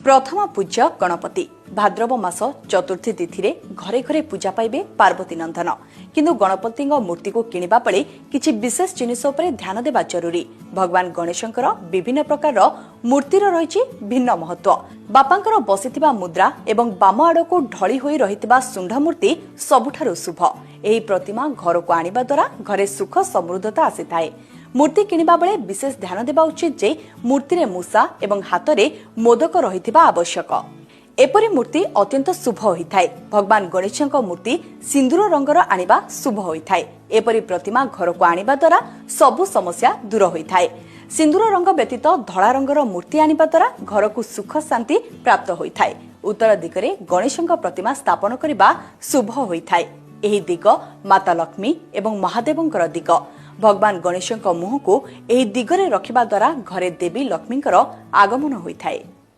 ପ୍ରଥମ ପୂଜ୍ୟ ଗଣପତି। ଭାଦ୍ରବ ମାସ ଚତୁର୍ଥୀ ତିଥିରେ ଘରେ ଘରେ ପୂଜା ପାଇବେ ପାର୍ବତୀ ନନ୍ଦନ। କିନ୍ତୁ ଗଣପତିଙ୍କ ମୂର୍ତ୍ତିକୁ କିଣିବା ବେଳେ କିଛି ବିଶେଷ ଜିନିଷ ଉପରେ ଧ୍ୟାନ ଦେବା ଜରୁରୀ। ଭଗବାନ ଗଣେଶଙ୍କର ବିଭିନ୍ନ ପ୍ରକାରର ମୂର୍ତ୍ତିର ରହିଛି ଭିନ୍ନ ମହତ୍ତ୍ୱ। ବାପାଙ୍କର ବସିଥିବା ମୁଦ୍ରା ଏବଂ ବାମ ଆଡ଼କୁ ଢଳି ହୋଇ ରହିଥିବା ଶୁଣ୍ଢ ମୂର୍ତ୍ତି ସବୁଠାରୁ ଶୁଭ। ଏହି ପ୍ରତିମା ଘରକୁ ଆଣିବା ଦ୍ୱାରା ଘରେ ସୁଖ ସମୃଦ୍ଧତା ଆସିଥାଏ। ମୂର୍ତ୍ତି କିଣିବା ବେଳେ ବିଶେଷ ଧ୍ୟାନ ଦେବା ଉଚିତ ଯେ ମୂର୍ତ୍ତିରେ ମୂଷା ଏବଂ ହାତରେ ମୋଦକ ରହିଥିବା ଆବଶ୍ୟକ। ଏପରି ମୂର୍ତ୍ତି ଅତ୍ୟନ୍ତ ଶୁଭ ହୋଇଥାଏ। ଭଗବାନ ଗଣେଶଙ୍କ ମୂର୍ତ୍ତି ସିନ୍ଦୁର ରଙ୍ଗର ଆଣିବା ଶୁଭ ହୋଇଥାଏ। ଏପରି ପ୍ରତିମା ଘରକୁ ଆଣିବା ଦ୍ୱାରା ସବୁ ସମସ୍ୟା ଦୂର ହୋଇଥାଏ। ସିନ୍ଦୁର ରଙ୍ଗ ବ୍ୟତୀତ ଧଳା ରଙ୍ଗର ମୂର୍ତ୍ତି ଆଣିବା ଦ୍ୱାରା ଘରକୁ ସୁଖ ଶାନ୍ତି ପ୍ରାପ୍ତ ହୋଇଥାଏ। ଉତ୍ତର ଦିଗରେ ଗଣେଶଙ୍କ ପ୍ରତିମା ସ୍ଥାପନ କରିବା ଶୁଭ ହୋଇଥାଏ। ଏହି ଦିଗ ମାତା ଲକ୍ଷ୍ମୀ ଏବଂ ମହାଦେବଙ୍କର ଦିଗ। ଭଗବାନ ଗଣେଶଙ୍କ ମୁହଁକୁ ଏହି ଦିଗରେ ରଖିବା ଦ୍ୱାରା ଘରେ ଦେବୀ ଲକ୍ଷ୍ମୀଙ୍କର ଆଗମନ ହୋଇଥାଏ।